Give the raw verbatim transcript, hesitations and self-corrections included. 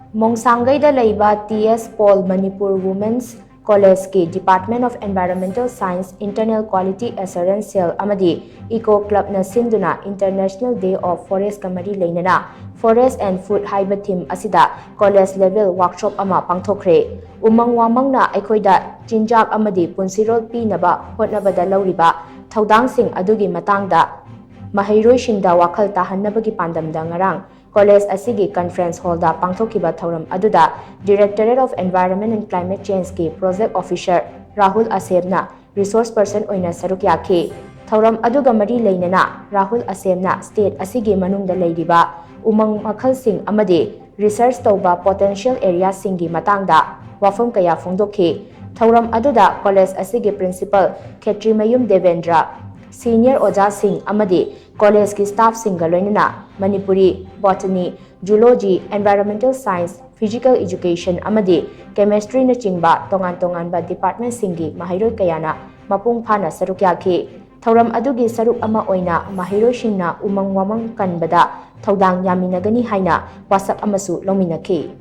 ꯃꯣꯡꯁꯥꯡꯒꯩꯗ ꯂꯩꯕ T S Paul Manipur Women's College ꯀꯤ Department of Environmental Science Internal Quality Assurance Cell ꯑꯃꯗꯤ Eco Club ꯅ ꯁꯤꯟꯗꯨꯅ International Day of Forest ꯀ ꯃꯔꯤ ꯂꯩꯅꯅ Forest and Food ꯍꯥꯏꯕ theme ꯑꯁꯤꯗ college level workshop ꯑꯃ ꯄꯥꯡꯊꯣꯛꯈ꯭ꯔꯦ꯫ ꯎꯃꯪ ꯋꯥꯃꯪꯅ ꯑꯩꯈꯣꯏꯗ ꯆꯤꯟꯖꯥꯛ ꯑꯃꯗꯤ ꯄꯨꯟꯁꯤꯔꯣꯜ ꯄꯤꯅꯕ ꯍꯣꯠꯅꯕꯗ ꯂꯧꯔꯤꯕ ꯊꯧꯗꯥꯡꯁꯤꯡ ꯑꯗꯨꯒꯤ ꯃꯇꯥꯡꯗ ꯃꯍꯩꯔꯣꯏꯁꯤꯡꯗ ꯋꯥꯈꯜ ꯇꯥꯍꯟꯅꯕꯒꯤ ꯄꯥꯟꯗꯝꯗ ꯉꯔꯥꯡ college ꯑꯁꯤꯒꯤ conference hall ꯗ ꯄꯥꯡꯊꯣꯛꯈꯤꯕ ꯊꯧꯔꯝ ꯑꯗꯨꯗ Directorate of Environment and Climate Change ꯀꯤ Project Officer Rahul ꯑꯁꯦꯝꯅ resource person ꯑꯣꯏꯅ ꯁꯔꯨꯛ ꯌꯥꯈꯤ꯫ ꯊꯧꯔꯝ ꯑꯗꯨꯒ ꯃꯔꯤ ꯂꯩꯅꯅ ꯔꯥꯍꯨꯜ ꯑꯁꯦꯝꯅ state ꯑꯁꯤꯒꯤ ꯃꯅꯨꯡꯗ ꯂꯩꯔꯤꯕ ꯎꯃꯪ ꯃꯈꯜꯁꯤꯡ ꯑꯃꯗꯤ research ꯇꯧꯕ potential area ꯁꯤꯡꯒꯤ ꯃꯇꯥꯡꯗ ꯋꯥꯐꯝ ꯀꯌꯥ ꯐꯣꯡꯗꯣꯛꯈꯤ꯫ ꯊꯧꯔꯝ ꯑꯗꯨꯗ college ꯑꯁꯤꯒꯤ principal ꯈꯦꯇ꯭ꯔꯤꯃꯌꯨꯝ ꯗꯦꯕꯦꯟꯗ꯭ꯔ, senior ꯑꯣꯖꯥꯁꯤꯡ ꯑꯃꯗꯤ college ꯀꯤ staff ꯁꯤꯡꯒ ꯂꯣꯏꯅꯅ Manipuri, botany, zoology, environmental science, physical education ꯑꯃꯗꯤ chemistry ꯅꯆꯤꯡꯕ ꯇꯣꯉꯥꯟ ꯇꯣꯉꯥꯟꯕ department ꯁꯤꯡꯒꯤ ꯃꯍꯩꯔꯣꯏ ꯀꯌꯥꯅ ꯃꯄꯨꯡ ꯐꯥꯅ ꯁꯔꯨꯛ ꯌꯥꯈꯤ꯫ ꯊꯧꯔꯝ ꯑꯗꯨꯒꯤ ꯁꯔꯨꯛ ꯑꯃ ꯑꯣꯏꯅ ꯃꯍꯩꯔꯣꯏꯁꯤꯡꯅ ꯎꯃꯪ ꯋꯥꯃꯪ ꯀꯟꯕꯗ ꯊꯧꯗꯥꯡ ꯌꯥꯃꯤꯟꯅꯒꯅꯤ ꯍꯥꯏꯅ ꯋꯥꯁꯛ ꯑꯃꯁꯨ ꯂꯧꯃꯤꯟꯅꯈꯤ꯫